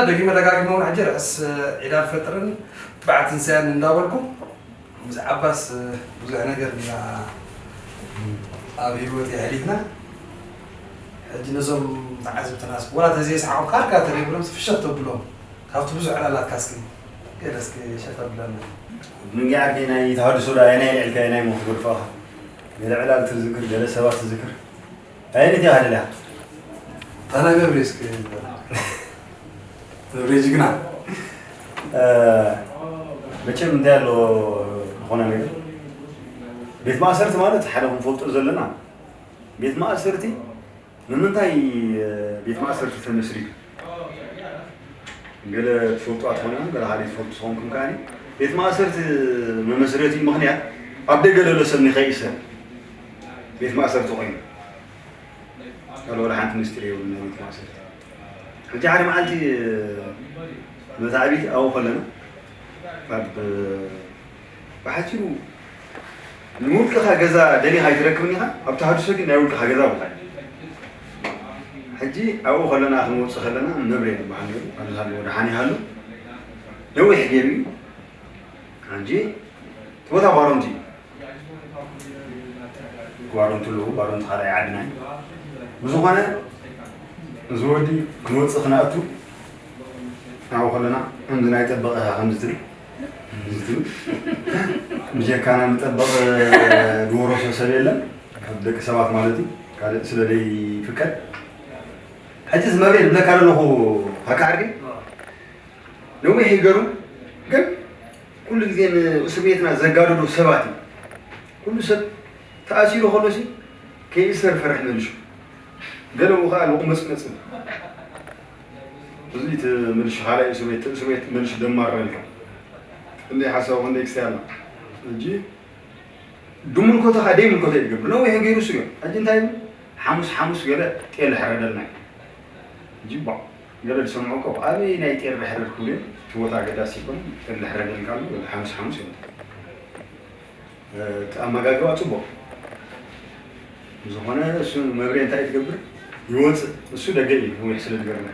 ደጊመ ደጋጊመ እውን ሕጂ ርዕስ ዒድ ኣልፈጥርን በዓል ትንሳኤን እንዳበልኩ፣ ብዛዕባስ ብዙሕ ነገር ኢና ኣብ ህይወት የሕሊፍና። ሕጂ ነዞም ተዓዘብትና እስኪ፣ ዋላ ተዘይሰሓቑ ካልካ ተደይብሎም ፍሸኽ ተብሎም፣ ካብቲ ብዙሕ ዕላላትካ እስኪ ገለ እስኪ ሸፈ ብለና። ምንጊ ዓርከይ፣ ናይ ተሃድሶ ዳ የናይ ልዕልካ የናይ ሞ ክገድፋኻ? ገለ ዕላል ትዝክር፣ ገለ ሰባት ትዝክር። ኣየነይቲ ኢኻ ደሊኻ? ኣነ መብሬ እስኪ። መብሬ ጅግና። እ፣ መቸም እንታይ ኣሎ ዝኾነ ነገር፣ ቤት ማእሰርቲ ማለት ሓደ ክንፈልጦ ዘለና፣ ቤት ማእሰርቲ ንምንታይ፣ እ፣ ቤት ማእሰርቲ ተመስሪቱ? ገለ ትፈልጡ ኣትኾኑ ኢኹም፣ ገለ ሓደ ትፈልጡ ዝኾንኩም ከኣ፣ ቤት ማእሰርቲ መመስረቲ ምኽንያት ኣብ ደገ ዘሎ ሰብ ንኸይእሰር ቤት ማእሰርቲ ኮይኑ። ካልእ ወላ ሓንቲ ምስጢር የብሉን ናይ ቤት ማእሰርቲ። ሕጂ ሓደ መዓልቲ መታዕቢቲ ኣብኡ ከለና፣ ካብ ብሓጺሩ ንውልቅኻ ገዛ ደሊኻ ኣይትረክብን ኢኻ፣ ኣብ ተሃድሶ ግን ናይ ውልቅኻ ገዛ ቦታ እዩ። ሕጂ ኣብኡ ከለና ክንወጽእ ከለና መብሬ ዝበሃል ነይሩ፣ ኣብዚ ሃለዎ ደሓን ይሃሉ፣ ነዊሕ ገይሩ እዩ። ሕጂ እቲ ቦታ ባሮንቲ እዩ። ባሮንቲ ኣለዉ፣ ባሮንቲ ካልኣይ ዓድና እዩ። ብዝኾነ፣ እዚ ወዲ ክንወፅእ ክነኣቱ ናብኡ ከለና፣ ከምዚ ናይ ጠበቐ ኢኻ ከምዚ ትብል፣ ከምዚ ትብል። ብጀካና ንጠበቐ ዝወረሶ ሰብ የለን፣ ካብ ደቂ ሰባት ማለት እዩ። ካልእ ስለ ዘይፍቀድ። ሕጂ እዚ መብሬ ዝብለካ ዘለኹ ሃካ ዓርኪ፣ ነዊሕ ይገሩ፣ ግን ኩሉ ግዜ ንእስር ቤትና ዘጋድዱ ሰባት እዩ። ኩሉ ሰብ ተኣሲሩ ከሎሲ ከይእሰር ፈርሕ መልሹ። ገለኡ ከኣ ልቑመጽመጽ። እዚ እቲ መልሹ ካልኣይ እስር ቤት፣ እቲ እስር ቤት መልሹ ደማረልካ። ክንደይ ሓሳብ፣ ክንደይ ክስታይ ኣላ። ሕጂ ድምልኮቶ ከኣ ደይምልኮቶ እዩ ዝገብር። ነዊሕ ገይሩ እሱ እዩ። ሕጂ እንታይ ይብል? ሓሙስ ሓሙስ ገለ ጤል ሕረደልና እዩ። ሕጂ ባዕ ገለ ዝሰምዑ እኮ፣ ኣበይ ናይ ጤል ሕረድ ክብሉ እዮም። እቲ ቦታ ገዳስ ይኮን፣ ጤል ሕረደልካ ኣሎ፣ ሓሙስ ሓሙስ እዮም። እ፣ እቲ ኣመጋግባ ጽቡቕ። ብዝኾነ እሱ መብሬ እንታይ ትገብር? ይወጽእ። እሱ ደገ እዩ፣ ነዊሕ ስለ ዝገርመ።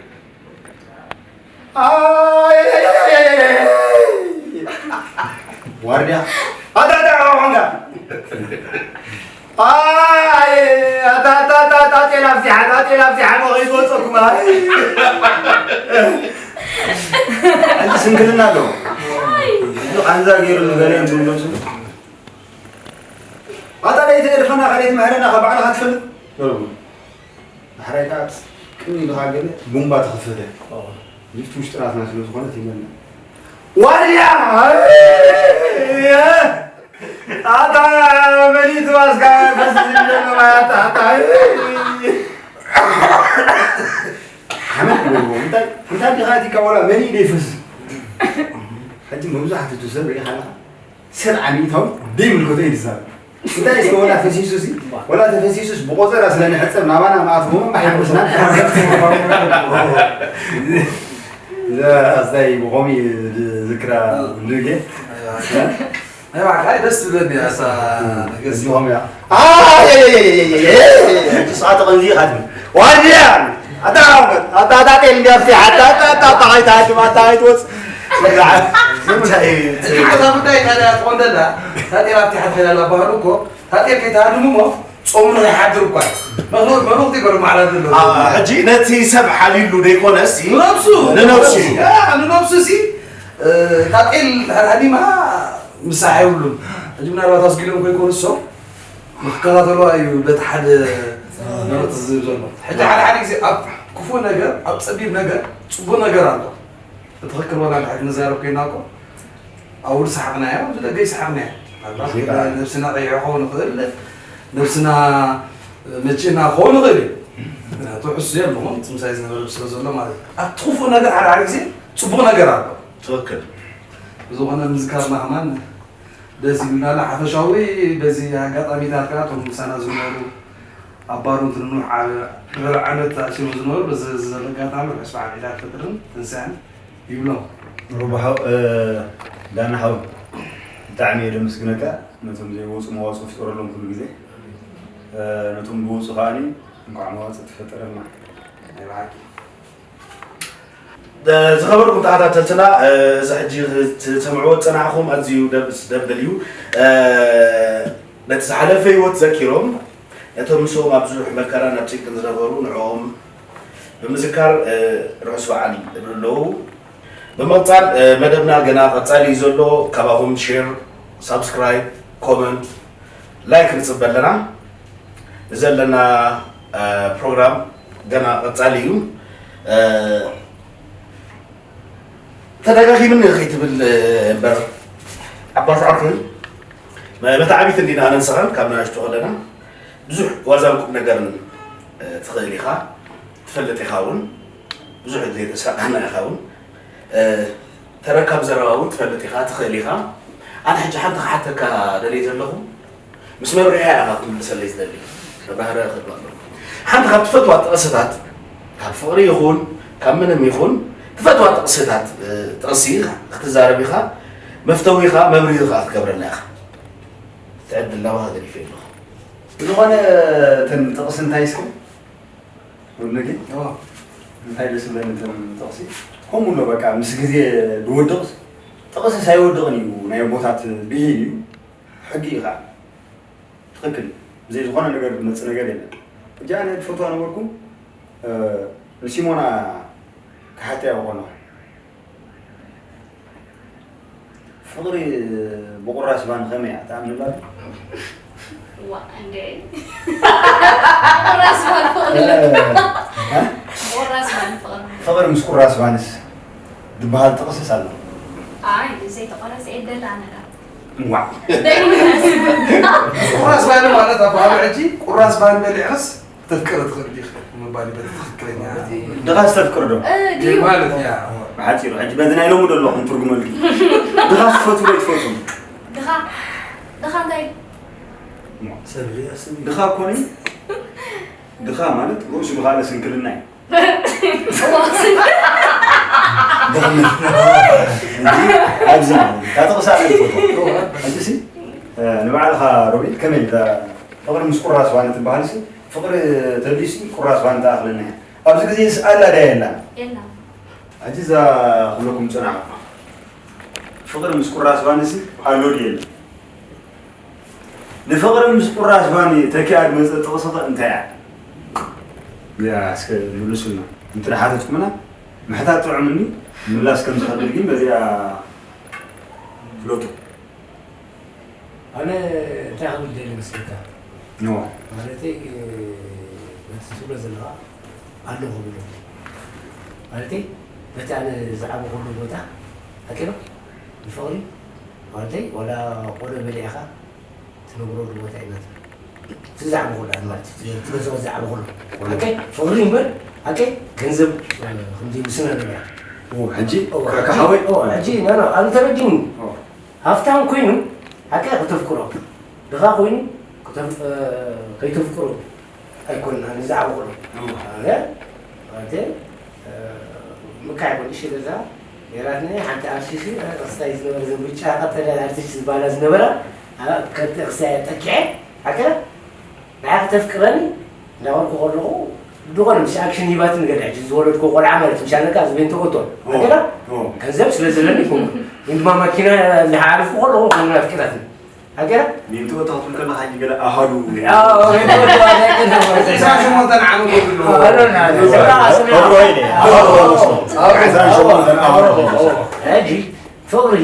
ኣይ፣ ዋርድያ። ኣታ፣ ኣታ፣ ኣታ፣ ኣታ። ኣይ፣ ኣታ፣ ኣታ፣ ኣታ፣ ኣታ፣ ጤል ኣብዚሓ፣ ኣታ፣ ጤል ኣብዚሓ፣ ሞኺ ዝወጸኩም፣ ኣይ። ሕጂ ስንክልና ኣለዎ። ሕጂ ቃንዛ ገይሩ ንገለ እንብሎ ስሙ። ኣታ፣ ለይቲ ገድፈና፣ ካልኣይቲ ምሕረና፣ ካብ ባዕልኻ ትፈልጥ። በሉ። ዳሕራይ ከኣ ቅን ኢልካ ገለ ቡምባ ተኸፈተ። ሊፍት ውሽጢ ናትና ስለ ዝኾነት ይመልእ። ዋልያ! ኣታ መሊቱ ኣስካ ፈስስ ይብለና፣ ኣታ፣ ኣታ። ሓመድ ይብልዎ። እንታይ፣ እንታይ ዲኻ እቲ ካወላ መሊእ ደይፈስስ? ሕጂ መብዛሕትኡ ሰብ ርኢኻ ኣለኻ? ሰብ ዓሚታዊ ደይምልከቶ እዩ ዝዛረብ። እንታይ እስከ ወላ ፈሲሱሲ፣ ወላ ተፈሲሱስ ብቆጸራ ስለ ንሕጸብ ናባና መኣት ሆኖ መሓበስና። እዛ ኣስታይ ብኸምኡ ዝክራ ንጌ። ኣይዋ፣ ኣይ ደስ ትብለኒ እያ እሳ ነገር። እዚኦም እያ። ኣይ፣ ኣይ፣ ኣይ፣ ኣይ፣ ኣይ፣ ኣይ፣ ኣይ፣ ንስኻ ተቐንዚ ኢኻ ትብል። ዋርድያ! ኣታ፣ ኣታ፣ ኣታ፣ ጤል እንዲያ ኣብቲ፣ ኣታ፣ ኣታ፣ ኣታ፣ ኣታ፣ ኣይትሃድም፣ ኣታ፣ ኣይትወጽእ። እንታይ እዩ? ሓታ ጉዳይ ካልያ ትኾን ደላ፣ ታጤል ኣብቲ ሓት ሜዳ ኣላ ባህሉ እኮ፣ ታጤል ከይትሃድሙ እሞ፣ ጾሙ ንኸይሓድር እኳ እዩ። መልእኽቲ፣ መልእኽቲ ይገርም ማዕላ ዘሎ። አ፣ ሕጂ ነቲ ሰብ ሓልዩሉ ደይኮነስ፣ ንነብሱ፣ ንነብሱ። ያ፣ ንነብሱ ሲ፣ እ፣ ታጤል ድሓር ሃዲማ ምሳሕ የብሉን። ሕጂ ምናልባት ኣስጊዶም ከይኮኑ እሶም ንክከታተሉ እዩ በቲ ሓደ መልእኽቲ ዝህብ ዘሎ። ሕጂ ሓደ ሓደ ግዜ ኣብ ክፉእ ነገር፣ ኣብ ጸቢብ ነገር ጽቡቕ ነገር ኣሎ። ብትኽክል ዋላ ንሕና ክንዛረብ ኮይና እኮ ኣብ ውሽጢ ሰሓቕና እያ፣ ኣብዚ ደገ ይሰሓቕና እያ። ምናልባት ሙዚቃ። ነብስና ቀይሑ ክኸውን ይኽእል፣ ነብስና መቺእና ክኸውን ይኽእል እዩ። ምክንያቱ ሕሱ የለኹም፣ እቲ ምሳይ ዝነበረ ስለ ዘሎ ማለት እዩ። ኣብቲ ክፉእ ነገር ሓደ ሓደ ግዜ ጽቡቕ ነገር ኣሎ። ትኽክል። ብዝኾነ ምዝካርና ከማን ደስ ይብልና ኣሎ። ሓፈሻዊ በዚ ኣጋጣሚታት ከኣ እቶም ምሳና ዝነበሩ ኣብ ባሮንት ንኑሕ ዓለ-፣ ድሕሪ ዓመት ተኣሲሮም ዝነበሩ በዚ፣ እዚ ዘሎ ኣጋጣሚ ርሑስ በዓል ዒድ ኣልፈጥርን ትንሳኤን ይብሎም። ሩባ ሓው፣ እ፣ ዳና ሓው፣ ብጣዕሚ እየ ደመስግነካ ነቶም ዘይወፁ መዋፅኦ ፍጠረሎም ኩሉ ግዜ። እ፣ ነቶም ዝወፁ ከኣኒ እንኳዕ መዋፅእ ተፈጠረልና። ናይ ብሓቂ። ዝኸበርኩም ተኸታተልትና፣ እዚ ሕጂ ክትሰምዕዎ ዝጸናሕኹም ኣዝዩ ደስ ዘብል እዩ። ነቲ ዝሓለፈ ህይወት ዘኪሮም፣ ነቶም ምስኦም ኣብ ብዙሕ መከራን ኣብ ጭንቅን ዝነበሩ ንዕኦም ብምዝካር ርሑስ በዓል ይብሉ ኣለዉ። ብምቕጻል መደብና ገና ቀጻሊ እዩ ዘሎ። ካባኹም ሼር፣ ሳብስክራይብ፣ ኮመንት፣ ላይክ ንጽበ ኣለና። ዘለና ፕሮግራም ገና ቀጻሊ እዩ። ተደጋጊምኒ ከይትብል እምበር፣ ዓባስ ዓርክን መታዕቢት እንዲና ኣነንሰኻን ካብ ንኣሽቱ ከለና ብዙሕ ዋዛን ቁም ነገርን ትኽእል ኢኻ፣ ትፈልጥ ኢኻ እውን። ብዙሕ ግዜ ተሳቃና ኢኻ እውን። ተረካብ ዘረባ እውን ትፈልጥ ኢኻ፣ ትኽእል ኢኻ። ኣነ ሕጂ ሓንቲ ክሓተካ ደልየ ዘለኹ፣ ምስ መብርሕያ ኢኻ ክትምልሰለይ ዝደሊ። መብራህርያ ክህሉ ኣለዎ። ሓንቲ ካብ ትፈትዋ ጥቕስታት፣ ካብ ፍቕሪ ይኹን ካብ ምንም ይኹን፣ ትፈትዋ ጥቕስታት፣ ጥቕሲ ክትዛረብ ኢኻ፣ መፍተዊኻ፣ መብርሂ ከዓ ክትገብረና ኢኻ። ትዕድል ናባኻ ገዲፈ ኣለኹ። ዝኾነ እተን ጥቕሲ እንታይ እስከ? ወለዲ? እንታይ ደስ ዝብለኒ እተን ጥቕሲ? ከምኡ ኣሎ በቃ፣ ምስ ግዜ ዝወድቕስ ጥቕስስ ኣይወድቕን እዩ፣ ናይ ኣቦታት ብሂል እዩ፣ ሕጊ እዩ ከዓ። ትኽክል እዩ። ብዘይ ዝኾነ ነገር ዝመጽእ ነገር የለን። ሕጂ ኣነ ዝፈትዋ ነበርኩ፣ ንሲሞና ክሓተያ ከለኹ፣ ፍቕሪ ብቑራስ ባኒ ከመይ እያ ትኣምንላ? ዋ፣ እንዴ። ቁራስ ባን ፍቕሪ። እ? ቁራስ ባን ፍቕሪ። ፍቕሪ ምስ ቁራስ ባንስ ዝበሃል ጥቕስስ ኣሎ። ኣይ፣ ዘይተቆረሰ የደላ ነገር። ዋው። ቁራስ ባኒ ማለት ኣብ ባህሉ ሕጂ ቁራስ ባኒ በሊዕኽስ ከተፍቅሪ ትኽእል ዲኺ ምባል እዩ በቲ ትኽክለኛ። ድኻ ዝተፍቅር ዶ? እ፣ ድዩ? ማለት እያ። ብሓጺሩ፣ ሕጂ በዚ ናይ ሎሚ ዶ ኣለኹም ትርጉመልኪ? ድኻ ትፈትዉ ዶ ትፈትዉ? ድኻ፣ ድኻ እንታይ? ሰብሪ ኣስቢ። ድኻ እኮ ነኝ። ድኻ ማለት ርእሱ ብኻልእ ስንክልና እዩ። ድኽነት። ሕጂ ኣብዚ ማለት እዩ። እታ ጥቕሲ ኣነ ዝፈትዋ። ሕጂ ሲ፣ እ፣ ንባዕልኻ ሮቤል ከመይ እታ ፍቕሪ ምስ ቁራስ ባኒ ትበሃል ሲ፣ ፍቕሪ ተልዩሲ ቁራስ ባኒ ትኣኽለና እያ። ኣብዚ ግዜ ሲ ኣላ ድያ የላን? የላን። ሕጂ እዛ ክብለኩም ዝጸናሕኩ፣ ፍቕሪ ምስ ቁራስ ባኒ ሲ ኣሎ ድዩ የለን? ንፍቕሪ ምስ ቁራስ ባኒ ተኪኣ ዝመጸት ጥቕሲ ኸ እንታይ እያ? እዚኣ እስከ ምልሱልና። እንተ ሓተትኩምና ምሕታት ጥዑም እንዲ፣ ምላስ ከም ዝኸብል ግን በዚኣ ፍለጡ። ኣነ እንታይ ክብል ደሊ መስለካ? ኖ። ማለተይ፣ በቲ ትብሎ ዘለኻ ኣለኹ ብሎ። ማለተይ፣ በቲ ኣነ ዝዓበኹሉ ቦታ፣ ኣኪሎ፣ ብፍቕሪ፣ ማለተይ፣ ዋላ ቆሎ በሊዕኻ ትነብረሉ ቦታ እዩ ናቱ። እቲ ዝዓበኹሉ፣ ኣነ ማለት እዩ፣ እቲ ገዛኡ ዝዓበኹሉ። ኣከይ፣ ፍቕሪ እምበር፣ ኣከይ፣ ገንዘብ፣ እ፣ ከምዚ ምስና ነበረ። ኦ፣ ሕጂ፣ እወ፣ ከ-፣ ከሓወይ? እወ፣ ሕጂ፣ ኖ፣ ኖ፣ ኣነ ተረዲኒ። ኦ። ሃፍታም ኮይኑ፣ ሓቂ ከተፍቅሮ፣ ድኻ ኮይኑ ከተፍ-፣ እ፣ ከይተፍቅሮ ኣይኮንና፣ ንዝዓበኹሉ። እወ። ኣነ፣ ማለተይ፣ እ፣ ምካይ ይኮን፣ እሺ፣ ገዛ ነይራትኒ፣ ሓንቲ ኣርሲሲ፣ እ፣ ቅስታይ ዝነበረ፣ ዘን ብጫ ቀጠልያ ኣርቲስት ዝበሃላ ዝነበራ፣ እ፣ ከብቲ ቅስታይ ጠኪዐ፣ ሓቂ ንዓ ከተፍቅረኒ እንዳበልኩ ከለኹ፣ ዝኾነ ምስ ኣክሽን ሂባትኒ ገለ፣ ሕጂ ዝወለድኩ ቆልዓ ማለት፣ ምሻለካ፣ ኣብዚ ቤንቶ ኦቶ፣ ኦ፣ ኣገዳ ኦ። ገንዘብ ስለ ዘለኒ ይኹን፣ ግን ድማ ማኪና እንዳሓለፍኩ ከለኹ፣ ከምኡ ኣፍቂራትኒ። ኣገዳ? ቤንቶ ኦቶ ክትብል ከለኻ፣ ሕጂ ገለ ኣሃዱ። ኣዎ፣ ቤንቶ ኦቶ ኣገዳ። ዕስራን ሸሞንተን ዓመት ወዲሉ። ኣሎና፣ ኣዎ፣ ዕስራን ሸሞንተን ዓመት። ኣብ ዕስራን ሸሞንተን ዓመት። ሕጂ ፍቕሪ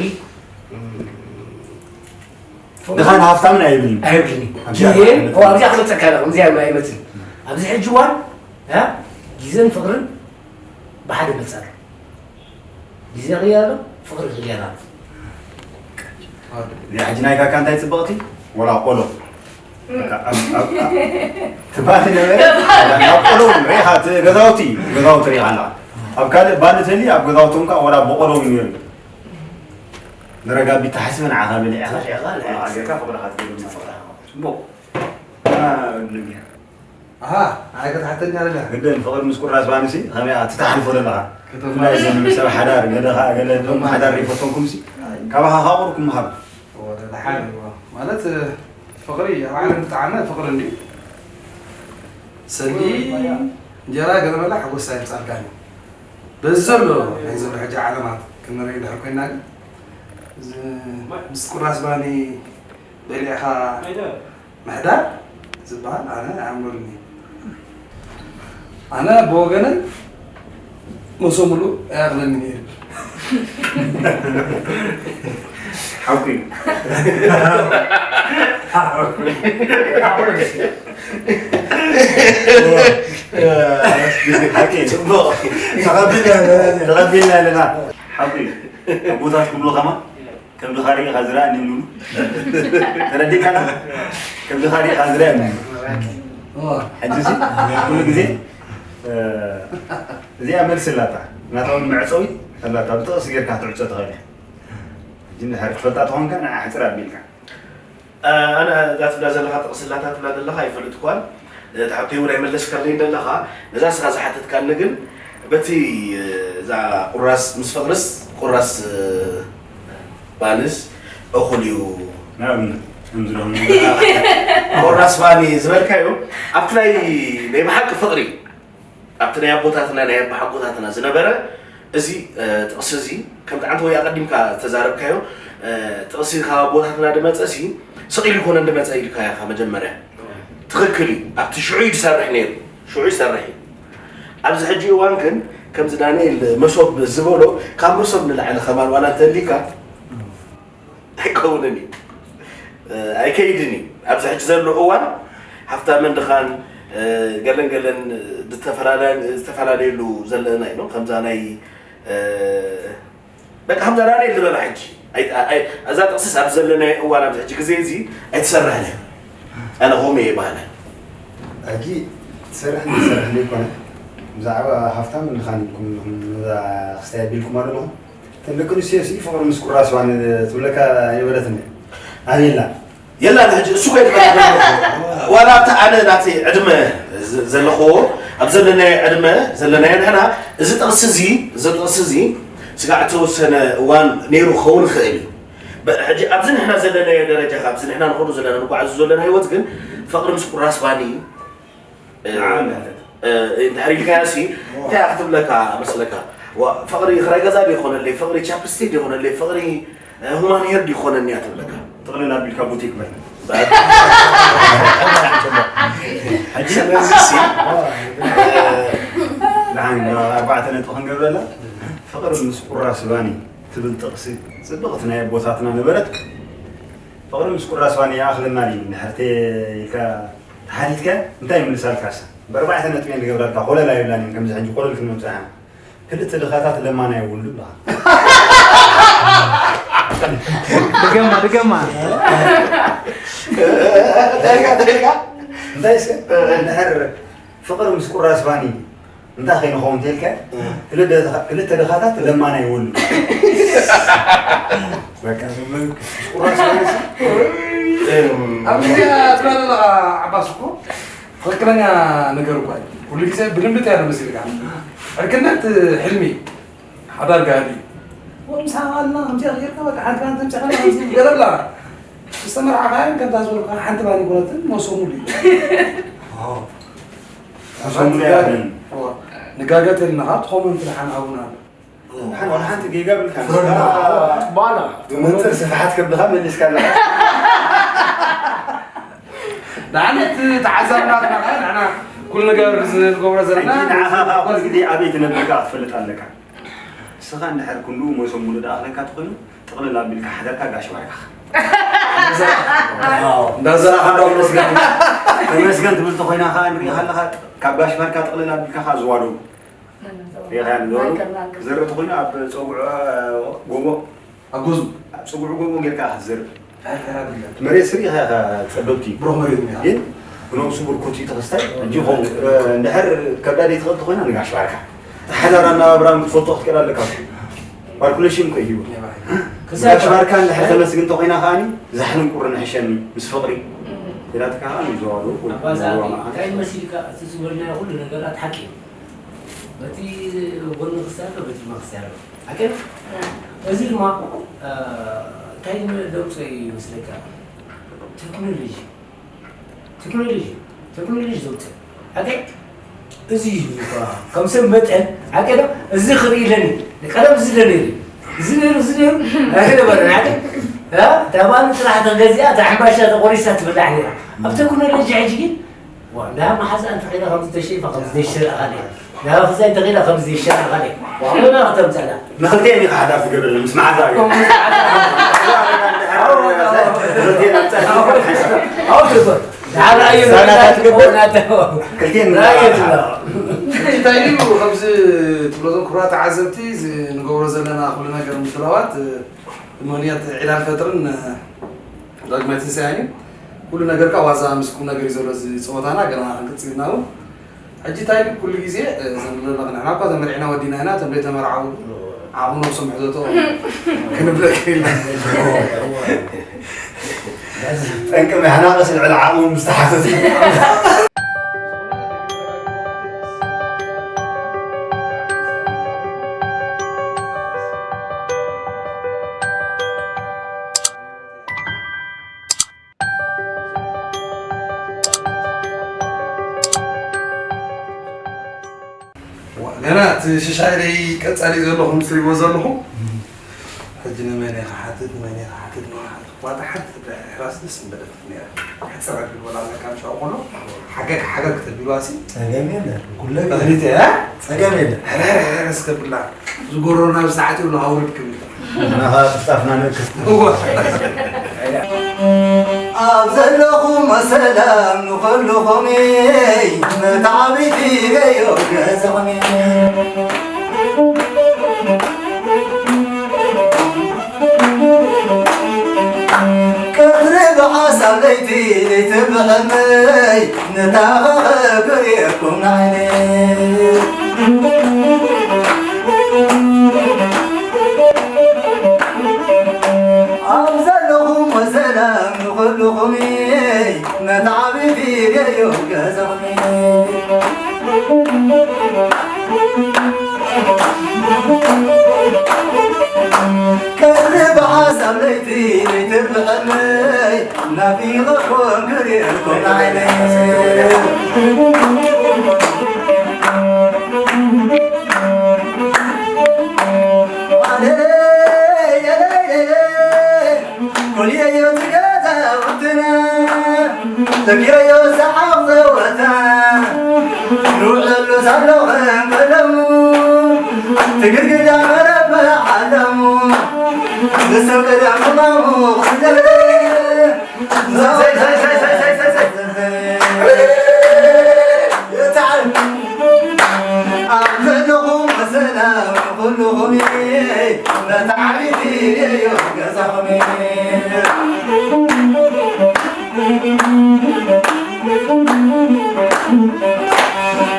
ድኻን ሃፍታምን ኣይብልን። ኣይብልን። ኣብዚኣ ግን፣ ኣይብልን። ኦ፣ ኣብዚኣ ክመጸካ ኣለኹ፣ ኣብዚኣ ኣይመጽን። ኣብዚ ሕጂ እዋን፣ እ፣ ግዜን ፍቕርን ብሓደ መጽእ ኣሎ። ግዜ ይቕየር ኣሎ፣ ፍቕሪ ይቕየር ኣሎ። እዚኣ ሕጂ ናይ ካካ እንታይ ጽብቕቲ? ወላ ቆሎ። በቃ፣ ኣብ፣ ኣብ፣ ኣብ፣ ትባል ነበረ። ኣብ ቆሎ ሪኢኻ፣ እቲ ገዛውቲ፣ ገዛውቲ ሪኢኻ ኣለኻ። ኣብ ካልእ ባኒ ተሊ፣ ኣብ ገዛውቶም ከኣ ወላ ብቆሎ እውን ነይሩ። ንረጋቢት ተሓሲበ ንዓኻ በሊዕኻ፣ ሸይኻ፣ ንዓኻ ኣገርካ ክብለኻ ትብል። ጽቡቕ። ኣና፣ ኣሃ፣ ንዓይ ከተሓተኒ ኣለካ? ግድን፣ ፍቕሪ ምስ ቁራስ ባንሲ ከመይ ኢኻ ትተሓልፎ ዘለኻ? ከተማ ብፍላይ እዞም ሰብ ሓዳር፣ ገለ ኸኣ፣ ገለ እዞም ሓዳር ይፈተንኩምሲ፣ ኣይ። ካባኻ ካብ ቁሩብ ክመሃር። ወደ ደሓን እዩ። ማለት፣ ፍቕሪ ኣብ ዓለም ዝጠዓመ ፍቕሪ እንድዩ። ሰልዲ እንጀራ ገለ በላ ሓጎስ ኣይምጻልካን እዩ። በዚ ዘሎ ናይ ዘሎ ሕጂ ዓለማት ክንርኢ እንድሕር ኮይና ግን፣ እዚ ምስ ቁራስ ባኒ በሊዕኻ ምሕዳር ዝበሃል ኣነ ኣያምረሉኒ። ኣነ ብወገነይ መሶብ ሙሉእ ኣያኽለኒ ነይሩ። ሓቁ እዩ። ሓቁ እዩ። ሓቂ እዩ። ጽቡቕ። ተቐቢልና ኣለና። ተቐቢልና ኣለና። ሓቁ እዩ። ኣቦታት ክብሉ ከማ ከም ድኻ ርኢኻ ዝረኣኒ ይብሉ። ተረዲእካና? ከም ድኻ ርኢኻ ዝረኣኒ። ሕጂ እዚ ኩሉ ግዜ፣ እ፣ እዚኣ መልሲ ኣላታ። ናታ እውን መዕጸዊት ኣላታ። ብጥቕሲ ጌርካ ክትዕጾ ትኽእል ኢኻ። ሕጂ እንድሕር ትፈልጣ ትኾንካ ንዓ ሕጽር ኣቢልካ። ኣነ እዛ ትብላ ዘለኻ ጥቕሲ ኣላታ ትብላ ዘለኻ ኣይፈልጥኳን። እቲ ሓብተይ እውን ኣይመለስካለይን ዘለኻ። ነዛ ንስኻ ዝሓተትካኒ ግን በቲ፣ እዛ ቁራስ ምስ ፍቕርስ ቁራስ፣ ባንስ እኹል እዩ። ንኣብነት ከምዚ ሎም ቁራስ ባኒ ዝበልካዮ ኣብቲ ናይ ናይ ብሓቂ ፍቕሪ ኣብቲ ናይ ኣቦታትና ናይ ኣቦሓጎታትና ዝነበረ እዚ፣ እ፣ ጥቕሲ እዚ ከምቲ ዓንተ ወይ ኣቐዲምካ ዝተዛረብካዮ፣ እ፣ ጥቕሲ ካብ ኣቦታትና ድመጸ ሲ ስቕ ኢሉ ይኮነን ድመጸ ኢልካ ኢኻ መጀመርያ። ትኽክል እዩ። ኣብቲ ሽዑ እዩ ዝሰርሕ ነይሩ። ሽዑ ይሰርሕ እዩ። ኣብዚ ሕጂ እዋን ግን ከምዚ ዳንኤል መሶብ ዝበሎ ካብ መሶብ ንላዕሊ ከማን ዋላ እንተሊካ ኣይከውንን እዩ። እ፣ ኣይከይድን እዩ። ኣብዚ ሕጂ ዘሎ እዋን ሃፍታምን ድኻን፣ እ፣ ገለን ገለን ዝተፈላለ-፣ ዝተፈላለየሉ ዘለና እዩ። ከምዛ ናይ፣ እ፣ በቃ ከምዛ ዳንኤል ዝበላ ሕጂ። ኣይ-፣ ኣይ-፣ እዛ ጥቕስስ ኣብ ዘለናዮ እዋን ኣብዚ ሕጂ ግዜ እዚ ኣይትሰርሕን እያ። ኣነ ከምኡ እየ ይበሃል። ሕጂ ትሰርሕን ትሰርሕን ዘይኮነ፣ ብዛዕባ ሃፍታምን ድኻን ኢልኩም ኢኹም ነዛ ክስታይ ኣቢልኩማ ዘለኹም። እተን ደቂ ኣንስትዮ ሲ ፍቕሪ ምስ ቁራስ ዋን ትብለካ ኣይነበረትን እያ። ኣበይ ኣላ? የላን ሕጂ እሱ ከይድ ዋላ ኣብታ ኣነ ናተይ ዕድመ ዘ-፣ ዘለኽዎ ኣብ ዘለናዮ ዕድመ ዘለናዮ ንሕና እዚ ጥቕሲ እዚ እዚ ጥቕሲ እዚ ስጋዕ ተወሰነ እዋን ነይሩ ክኸውን ይኽእል እዩ። በ-፣ ሕጂ ኣብዚ ንሕና ዘለናዮ ደረጃ ካብዚ ንሕና ንኸዱ ዘለና ንጓዓዙ ዘለና ህይወት ግን ፍቕሪ ምስ ቁራስ ባኒ እ፣ ንዓን ማለት። እ፣ እንድሕር ኢልካያ ሲ እንታይ እያ ክትብለካ መስለካ? ዋ፣ ፍቕሪ ክራይ ገዛ ዶ ይኾነለይ? ፍቕሪ ቻፕስቲክ ዶ ይኾነለይ? ፍቕሪ፣ እ፣ ሁማን ሄር ዶ ይኾነኒ እያ ትብለካ? ጥቕልል ኣቢልካ ቡቲክ በል። ሕጂ ስለዚ ሲ፣ እ፣ ንዓን ኣርባዕተ ነጥቢ ክንገብረላ፣ ፍቕሪ ምስ ቁራስ ባኒ ትብል ጥቕሲ ጽብቕቲ ናይ ኣቦታትና ነበረት። ፍቕሪ ምስ ቁራስ ባኒ ይኣኽለና ድዩ? እንድሕር ተ-፣ ኢልካ ተሓቲትካ እንታይ ይምልሳልካስ? ብኣርባዕተ ነጥቢ እየን ዝገብራልካ፣ ኮለል ኣይብላን እየን። ከምዚ ሕጂ ኮለል ክንብል ጸኒሕና። ክልተ ድኻታት ለማና የብሉ ኣለኻ። ድገማ፣ ድገማ። እንታይ ኢልካ? እንታይ ኢልካ? እንታይ እስከ? እንድሕር ፍቕሪ ምስ ቁራስ ባኒ እንታይ ከይንኸውን ተልካ? እ። ክልተ ድኻ-፣ ክልተ ድኻታት ለማና ይወሉ። በቃ፣ ቁራስ ማለት እም። ኣብዚ ትብላ ዘለኻ ዓባስ እኮ ትኽክለኛ ነገር እኳ እዩ። ኩሉ ግዜ ብልምዲ እንታይ ኣሎ መሲልካ? ዕርክነት ሕልሚ፣ ሓዳር ጋህዲ። ወምሳ ኣልና፣ ከምዚ ጌርካ በቃ ሓንቲ ባኒ ተምፅኣና፣ ከምዚ ገለ ብላ። ምስ ተመርዓኻዮን ከምታ ዝበልካ ሓንቲ ባኒ ይኮነትን፣ መሶብ ሙሉ እዩ። ኣዎ። ንጋገ ተልና፣ ካብ ትኾመን ትልሓን ኣቡና ኣሎ። ሓን-፣ ወላ ሓንቲ ጌጋ ብልካ። ፍረና። ባላ። ብመንጽር ስፍሓት ከብድኻ መሊስካ ኣለኻ። ንዓመት ተዓዛብና ኣለና፣ ንሕና ኩሉ ነገር ንገብሮ ዘለና። ሕጂ ንዓኻ ከኣ ኩሉ ግዜ ኣበይ ትነብር ከኣ ክትፈልጥ ኣለካ። ንስኻ እንድሕር ክንድኡ መሶብ ሙሉ ደኣ ክለካ ተኾይኑ፣ ጥቕልል ኣቢልካ ሓደርካ ጋሽ ባርካኻ። እንዳዘራኻ እንዳዘራኻ እንዳዘራኻ እንዳዘራኻ እንዳዘራኻ። ተመስገን ትብል ተኾይና ኸኣ ንሪኢኻ ኣለኻ፣ ካብ ጋሽ ባርካ ጥቕልል ኣቢልካ ኸኣ ዝዋዶ። ሪኢኻያ ንገሩ። ማንከር፣ ማንከር። ክዘርእ ተኾይኑ ኣብ ጸጉዑ ጎቦ። ኣብ ገዝኡ? ኣብ ጸጉዑ ጎቦ ጌርካ ክትዘርእ። መሬት ስሪ ኢኻ ጸዶብቲ። ብሩኽ መሬት እኒኣ። ግን ብነብሱ ብርኩት እዩ ተኸስታይ። ሕጂ ኾም-፣ እ፣ እንድሕር ከብዳ ዘይትኽእል ተኾይና ንጋሽ ባርካ። ሓዳር ኣነባብራን ክትፈልጦ ክትክእል ኣለካ። ካልኩሌሽን እኮ እዩ። ክሳብ ጋሽ ባርካ እንድሕር ተመስግን ተኾይና ከኣኒ፣ ዛሕልን ቁርን ሕሸኒ ምስ ፍቕሪ። ኢላትካ ከኣ ንዘዋዶ ወይ ኣባዛ ንዘዋዶ ኣቢ፣ እንታይ መሲልካ እቲ ዝበልናዮ ኩሉ ነገራት ሓቂ እዩ። በቲ ጎኒ ክስታይ ኣሎ፣ በቲ ጎኒ ክስታይ ኣሎ። ሓቂ ነው። እዚ ድማ፣ እ፣ እንታይ ደምጾ ይመስለካ? ቴክኖሎጂ። ቴክኖሎጂ። ቴክኖሎጂ ዘውፅእ። ሓቂ? እዚ እዩ እኳ። ከም ሰብ መጠን ሓቂ ዶ? እዚ ክርኢ ኢለኒ። ቀደም እዚ ዶ ነይሩ? እዚ ነይሩ፣ እዚ ነይሩ? ኣይነበረን፣ ሓቂ? እ? እታ ባኒ ጥራሕ ተገዚኣ፣ እታ ሕምባሻ ተቆሪሳ ትብላዕ ነይራ። ኣብ ቴክኖሎጂ ሕጂ ግን፣ ዋ፣ እንዳ መሓዛ እንተኺላ ከም ዝተሸይፋ፣ ከም ዝተሸረ ካልእ። እንዳ መኽዛይ እንተኺላ ከም ዝተሸረ ካልእ። ዋ፣ ኣቦና ከተምፀላ። ንኽልቲኤን ኢኻ ሓዳር ትገብረለን፣ ምስ መሓዛ እዩ። ንኽልቲኤን ኣብ ጸርፊ ትገብር ሓይሳ። ኣዎ፣ ትገብር። ዛና ትገብር። ክልቲኤን ራእየት ነው። እንታይ እዩ ከምዚ ትብሎ፣ እዞም ክቡራት ተዓዘብቲ፣ እዚ ንገብሮ ዘለና ኩሉ ነገር ምድላዋት፣ ምኽንያት ዒድ ኣልፈጥርን ዳግማይ ትንሳኤን እዩ። ኩሉ ነገርካ ዋዛ ምስ ቁም ነገር እዩ ዘሎ እዚ ጸወታና፣ ገና ክንቅጽል ኢና እውን። ሕጂ እንታይ ኢሉ ኩሉ ግዜ፣ እ፣ እዘን ንብለና ንሕና እኳ ተመርዒና ወዲና ኢና፣ እቶም ዘይተመርዓዉ ዓቕሚ ነብሶም ሕተትኦም ክንብለካ ኢልና። ጠንቂ ምሕናቕስ ልዕሊ ዓቕሞም ምስ ተሓተቱ። ዋ፣ ገና እቲ ሽሻይ ደይ ቀጻሊ ዘለኹም ትሪእዎ ዘለኹም። ሕጂ ንመን እየ ክሓትት፣ ንመን እየ ክሓትት፣ ንመን እየ ክሓትት? ዋጣ ሓንቲ ትብላ ሕራስ ደስ ምበለት ነይራ። ሕጽር ኣቢል ወላ ኣለካ ምሻው ኮኖ፣ ሓገግ ሓገግ ተቢሉ ኣሲ። ጸገም የለ። ኩለ ተኽሊት እያ? ጸገም የለ። ሕረር ሕረር እስከ ብላ። ዝጎረሮና ብሰዓት ይብሉ ሃውርድ ክብል። ናኻ ጥፍጣፍና ነክፍ። እወ። ኣብ ዘለኹም ሰላም ንኹልኹም፣ መታዕቢቲ ገዮ ገዛኹም። ቀትሪ ብሓሳብ ለይቲ ለይቲ ብሕልመይ ንተኻኸብ ክርእየኩም ንዓይነይ። ኣብ ዘለኹም ሰላም ንኹልኹም መታዕቢቲ ገዮ ገዛኹም። ቀትሪ ብሓሳብ ለይቲ ለይቲ ብሕልመይ ናፊቐኩም ክርእየኩም ዓይነይ። ኩልየዮ ትገዛውትና ተኪረዮ ሰሓቕ ዘወታ ንውዕለሉ ሳሎ ኸንበለሙ ትግርግዳ መረበ ዓለሙ ንሰብ ቀዳም ሕማሙ ክስደለ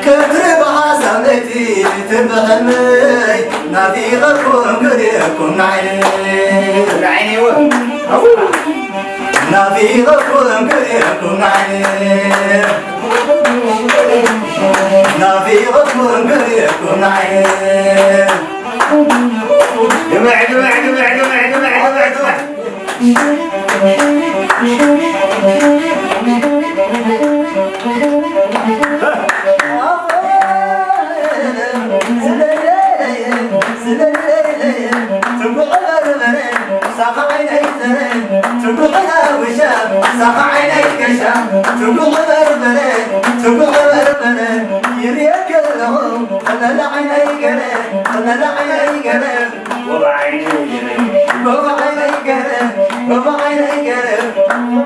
ክትሪ ብሓሳብ ለይቲ ትብሕልመይ ናፊቐኩም ክርእየኩም ንዓይኒ ንዓይኒ እውን ናፊቐኩም ክርእየኩም ንዓይኒ ናፊቐኩም ክርእየኩም ንዓይኒ ግምዕ ግምዕ ግምዕ ግምዕ ግምዕ ግምዕ ግምዕ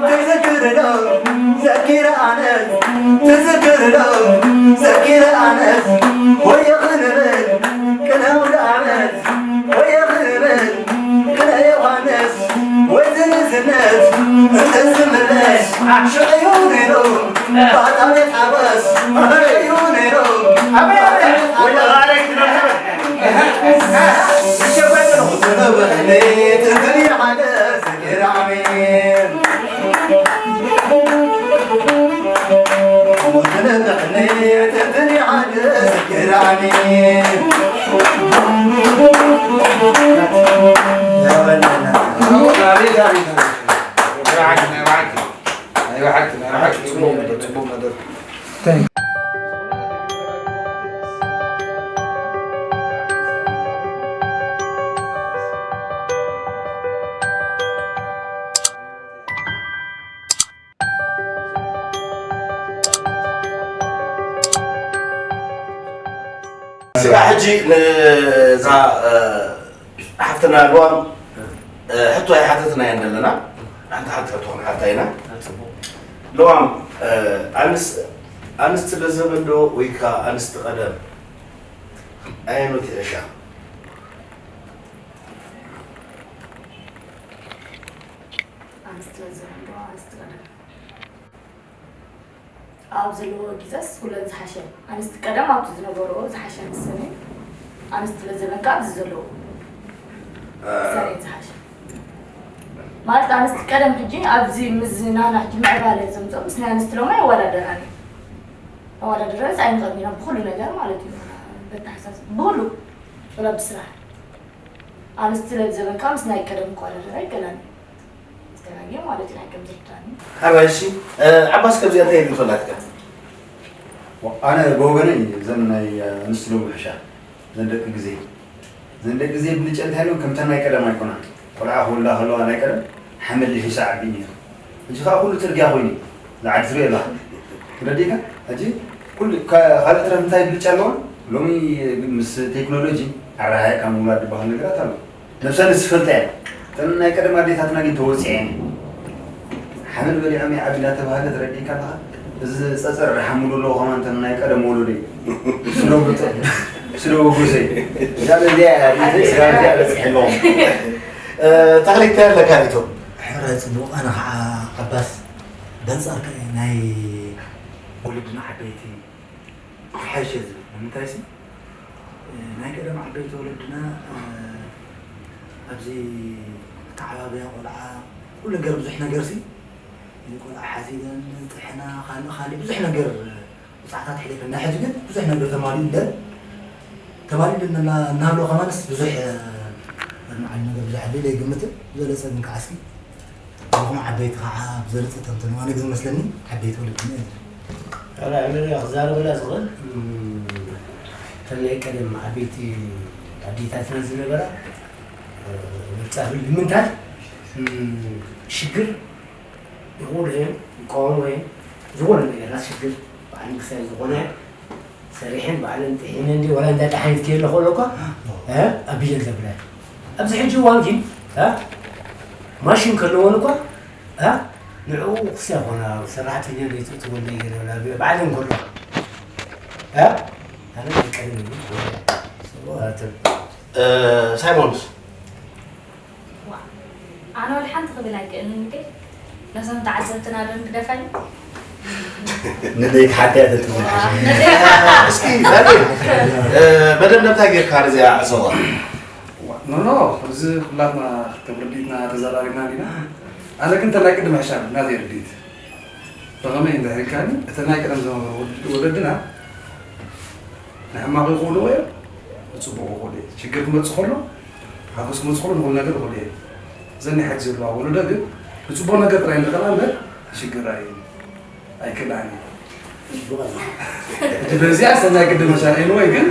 ትዝክር ዶ ዘኪረ ኣነስ ትዝክር ዶ ዘኪረ ኣነስ ወዮ ክንብል ቅነ ኣውደ ዓመት ወዮ ክንብል ቅነ ዮሃንስ ወይ ዝንዝነት እንተዝምለስ ሽዑ እዩ ነይሩ ባጣቤት ሓጎስ ሽዑ እዩ ነይሩ ባጣቤት ሓጎስ ስጋዕ ሕጂ ነዛ ሓፍትና ልዋም ሕቶ ኣይሓተትናያን ዘለና። ሓንቲ ሓንቲ ሕቶ ክንሓታ ኢና። ልዋም፣ ኣንስቲ ለዘበን ዶ ወይ ከዓ ኣንስቲ ቀደም? ኣየኖት ይሕሻ? ኣንስቲ ለዘበን ዶ ኣንስቲ ቀደም? ኣብ ዘለዎ ግዜስ ኩለን ዝሓሸ። ኣንስቲ ቀደም ኣብቲ ዝነበርኦ ዝሓሸ ንሰን እየን። ኣንስቲ ለዘበን ከዓ ኣብዚ ዘለዎ ሰን እየን ዝሓሸ። ማለት ኣንስቲ ቀደም ሕጂ ኣብዚ ምስ ናና ሕጂ ምዕባለ ዘምፅኦ ምስ ናይ ኣንስቲ ሎማ የወዳደራን እዩ። ኣወዳድረንስ ኣይንቐድም ኢና ብኩሉ ነገር ማለት እዩ። በተሓሳስ ብኩሉ ወላ ብስራሕ ኣንስቲ ለዘበን ከዓ ምስ ናይ ቀደም ክወዳደር ኣይከላን እዩ። ዝተጋግየ ማለት እዩ ናይ ከም ዝርዳኒ። ሓራይ እሺ። ዓባስ ከምዚኣ እንታይ ሪኢቶ ኣላትካ? ኣነ ብወገነይ እዘን ናይ ኣንስቲ ሎሚ ይሕሻ። እዘን ደቂ ግዜ እዘን ደቂ ግዜ ብልጨ እንታይ ኢሎም ከምተን ናይ ቀደም ኣይኮናን። ቆልዓ ክወልዳ ከለዋ ናይ ቀደም ሓመድ ልሒሳ ዓቢ ነይሩ። ሕጂ ከዓ ኩሉ ፅርግያ ኮይኑ ዝዓዲ ትሪኦ ኣለካ። ትረዲእካ? ሕጂ ኩሉ ካልእ ትረፍ እንታይ ብልጫ ኣለዋ? ሎሚ ምስ ቴክኖሎጂ ኣረሓሒቕካ ምውላድ ዝበሃል ነገራት ኣሎ። ነብሰን ዝፈልጣ እየን። እተን ናይ ቀደም ኣዴታትና ግን ተወፂዐን እየን። ሓመድ በሊዖም ይዓቢ እናተባህለ ተረዲእካ ኣለኻ? እዚ ፀፀር ዝሓምሉ ኣለዉ ከማን እተን ናይ ቀደም ወለዶ እዩ። ስለ ወጉሰይ እዛ በዚኣ እያ ቤተይ ስጋ በዚኣ በፂሐ ኣለኹም። ተኽሊት እንታይ ኣለካ ሪቶ? ሕራይ ፅቡቕ ኣነ ከዓ ዓባስ በንፃር ናይ ወለድና ዓበይቲ ይሓይሸ ዝብል ንምንታይ ሲ ናይ ቀደም ዓበይቲ ወለድና ኣብዚ ኣተዓባብያ ቆልዓ ኩሉ ነገር ብዙሕ ነገር ሲ እዚ ቆልዓ ሓዚለን ጥሕና ካልእ ካልእ ብዙሕ ነገር ብፅዓታት ሕሊፈና ሕጂ ግን ብዙሕ ነገር ተማሊኡ እንደ ተማሊኡ እንዳ እናሃለወ ከማንስ ብዙሕ መዓሊ ነገር ብዙሕ ኣለ ኢለ ይግምትን ዝበለፀ ግን ከዓ እስኪ ንኹም ዓበይቲ ከዓ ብዝበለፀ ተንትኑ ኣነ ግን ዝመስለኒ ዓበይቲ ወለድና እዮም ኣነ ኣነ ክዛረበላ ዝኽእል እተን ናይ ቀደም ዓበይቲ ኣዴታትና ዝነበራ ምርጫ ንምንታይ ሽግር ይኽእሉ እዮም ይቃወሙ እዮም ዝኾነ ነገራት ሽግር በዓል ንግስታይ ዝኾነ ሰሪሐን በዓለን ጥሒነን ድዩ ዋላ እንታይ ዳሓይት ከየለ ከሎ እኳ ኣቢለን ዘብለን ኣብዚ ሕጂ እዋን ግን ማሽን ከለዎን እኳ ንዕኡ ክስያ ኮነ ሰራሕተኛ ቤት እቲ ወልደ ገለ በዓለን ከሎ ኣነ ቀደም ሳይሞንስ ኣነ ወላ ሓንቲ ክብል ኣይክእልን እንዴ ነዞም ተዓዘብትና ዶ ንግደፈኒ ንደይ ክሓትያ ተትብል እስኪ ዳኒ መደምደምታ ጌርካ ነዚኣ ዕዘዋ ኖኖ እዚ ኩላትና ክተብርዲትና ተዘራሪብና ዲና ኣነ ግን ተላይ ቅድም ሕሻብ ናተይ ርዲት ብኸመይ እንድሕር ኢልካኒ እተን ናይ ቀደም ዝነበሩ ወለድና ንሕማቕ ይኽእልዎ እዮም ንፅቡቕ ይኽእሉ እዮም ሽግር ክመፅእ ከሎ ሓጎስ ክመፅእ ከሎ ንኹሉ ነገር ይኽእሉ እዮም እዘን ናይ ሕጂ ዘለዋ ወለዶ ግን ንፅቡቕ ነገር ጥራይ ንኽእላ እምበር ሽግር ኣይ ኣይክእላን እዩ በዚኣ ሰናይ ቅድም መሻርዒ ወይ ግን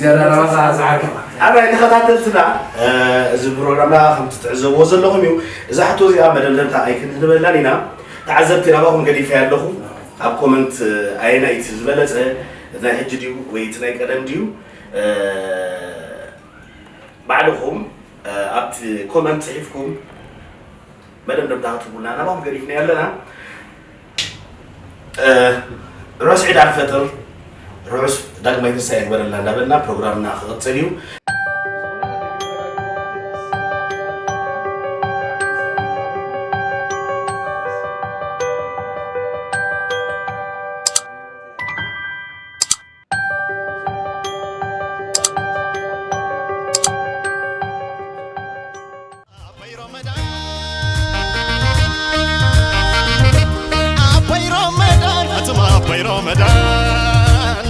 ዝያዳ ናባኻ ዝዓግባ ኣባይ ተኸታተልትና እዚ ፕሮግራምና ከምቲ ትዕዘብዎ ዘለኹም እዩ እዛ ሕቶ እዚኣ መደምደምታ ኣይክንህበላን ኢና ተዓዘብቲ ናባኹም ገዲፈያ ኣለኹ ኣብ ኮመንት ኣየናይ እቲ ዝበለፀ ናይ ሕጂ ድዩ ወይ እቲ ናይ ቀደም ድዩ ባዕልኹም ኣብቲ ኮመንት ፅሒፍኩም መደምደምታ ክትህቡልና ናባኹም ገዲፍና ኣለና ርሑስ ዒድ ኣልፈጥር ርሑስ ዳግማይ ትንሳኤ ይግበረልና እንዳበልና ፕሮግራምና ክቕፅል እዩ ኣቦይ ሮመዳን ኣቱም ኣቦይ ሮመዳን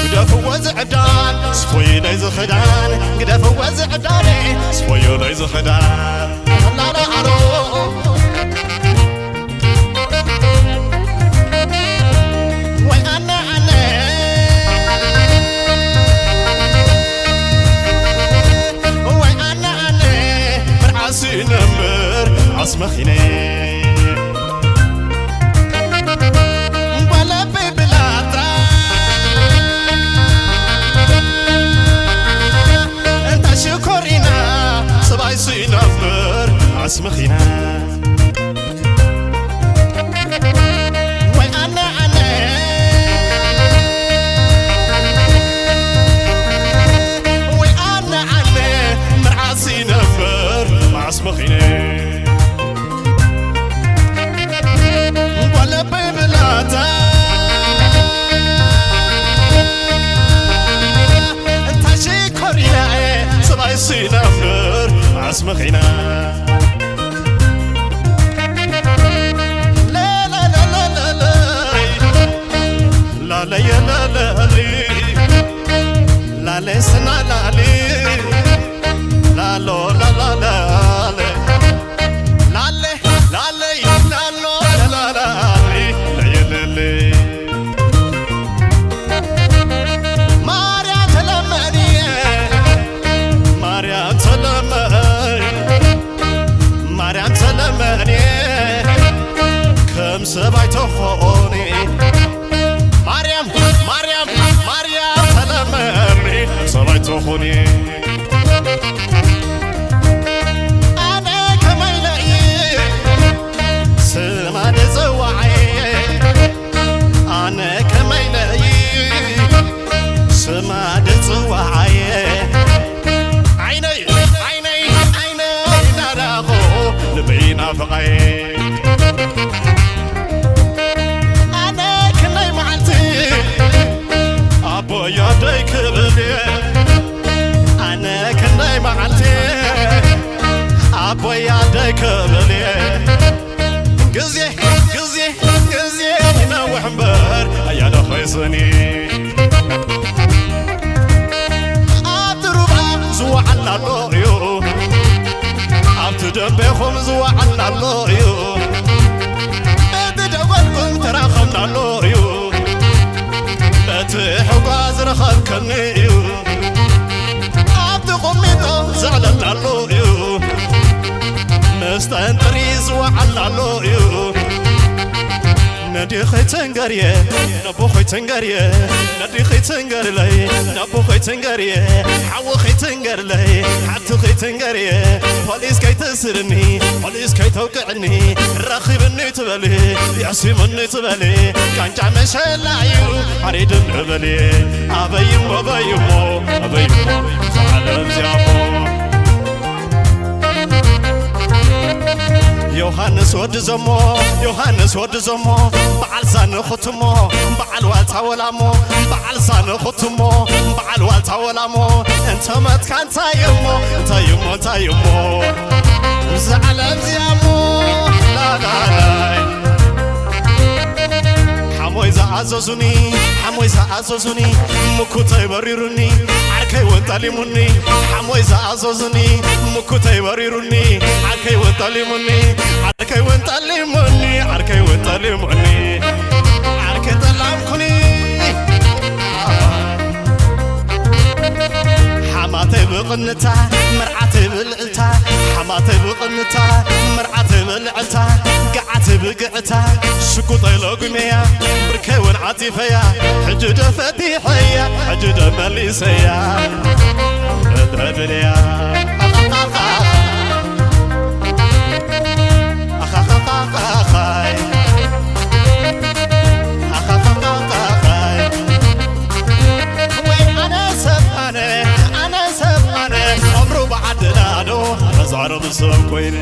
ግደፍዎ ዝዕዳን ስፎዩ ናይ ዝኽዳን ግደፍዎ ዝዕዳን ስፎዩ ናይ ዝኽዳን ኣላላ ኣሮ መዓስ መኺና ወይ ኣነ ኣነ ወይ ኣነ ኣነ መርዓስ ይነብር መዓስ መኺነ ጓለበይ ብላታ እንታይ ሽኮሪና እየ ሰብኣይ ሲነብር መዓስ መኺና ላለየ ላለሊ ላለ ስና ላሊ ላሎ ላላላለ ላለ ላለይ ላሎ ላላሊ ለየለሊ ማርያ ተለመኒ ማርያ ተለመኒ ማርያም ተለመኒ ከም ሰብ ኣይትኾኒ ማርያም ማርያም ማርያም ተለመኒ ሰብ ኣይትኾኒ ኣነ ከመይ ለይ ስማ ድፅዋዓየ ኣነ ከመይ ለይ ስማ ድፅዋዓየ ዓይነይ ዓይነይ ዓይነይ ናራኹ ልበይ ናፍቐይ ኣነ ክንደይ መዓልቲ ኣቦይ ኣደይ ክብል እየ ኣነ ክንደይ መዓልቲ ኣቦይ ኣደይ ክብል እየ ግዜ ግዜ ግዜ ይነውሕ እምበር ኣያለ ኸይስኒ ኣብቲ ሩባ ዝወዓል ኣሎ እዩ ኣብቲ ደንቤኹም ዝወዓል ኣሎ እዩ እቲ ደጎልኩም ተራኸብና ኣሎ እዩ እቲ ሕጓ ዝረኸብከኒ እዩ ኣብቲ ቁሚጦ ዘዕለልና ኣሎ እዩ ምስ ጠንጥሪ ዝወዓልና ኣሎ እዩ ነዲኺ ትንገርየ ነቦኺ ትንገርየ ነዲኺ ትንገርለይ ነቦኺ ትንገርየ ሓውኺ ትንገርለይ ሓትኺ ትንገርየ ፖሊስ ከይትእስርኒ ፖሊስ ከይተውቅዕኒ ረኺብኒ ትበሊ የሲምኒ ትበሊ ቃንጫ መሸላ እዩ ሓሪድኒ በሊ ኣበይሞ ኣበይሞ ኣበይሞ ዓለም ዚኣሞ ዮሃንስ ወዲ ዘሞ ዮሃንስ ወዲ ዘሞ በዓል ሳነ ኹትሞ በዓል ዋልታ ወላሞ በዓል ሳነ ኹትሞ በዓል ዋልታ ወላሞ እንተ መትካ እንታይ እሞ እንታይ እሞ እንታይ እሞ እዚ ዓለም እዚኣ እሞ ላላላይ ሓሞይ ዝኣዘዙኒ ሓሞይ ዝኣዘዙኒ ምኩተይ በሪሩኒ ዓርከይ እውን ጠሊሙኒ ሓሞይ ዝኣዘዙኒ ምኩተይ በሪሩኒ ዓርከይ እውን ጠሊሙኒ ዓርከይ እውን ጠሊሙኒ ዓርከይ እውን ጠሊሙኒ ዓርከይ ጠላምኩኒ ሓማተይ ብቕንታ መርዓተይ ብልዕልታ ሓማተይ ብቕንታ መርዓተይ ብልዕልታ ገዓተይ ብግዕታ ሽጉጠይ ለጉመያ ብርከይ እውን ዓፂፈያ ሕጂ ዶ ፈቲሐያ ሕጂ ዶ መሊሰያ እተድልያ ኣኻኻኻኻ ኣኻኻኻኻይ ኣኻኻኻኻይ ወይ ኣነ ሰብ ኣነ ኣነ ሰብ ኣነ ኣምሮ ብዓድና ዶ ተዛረብ ሰብ ኮይነ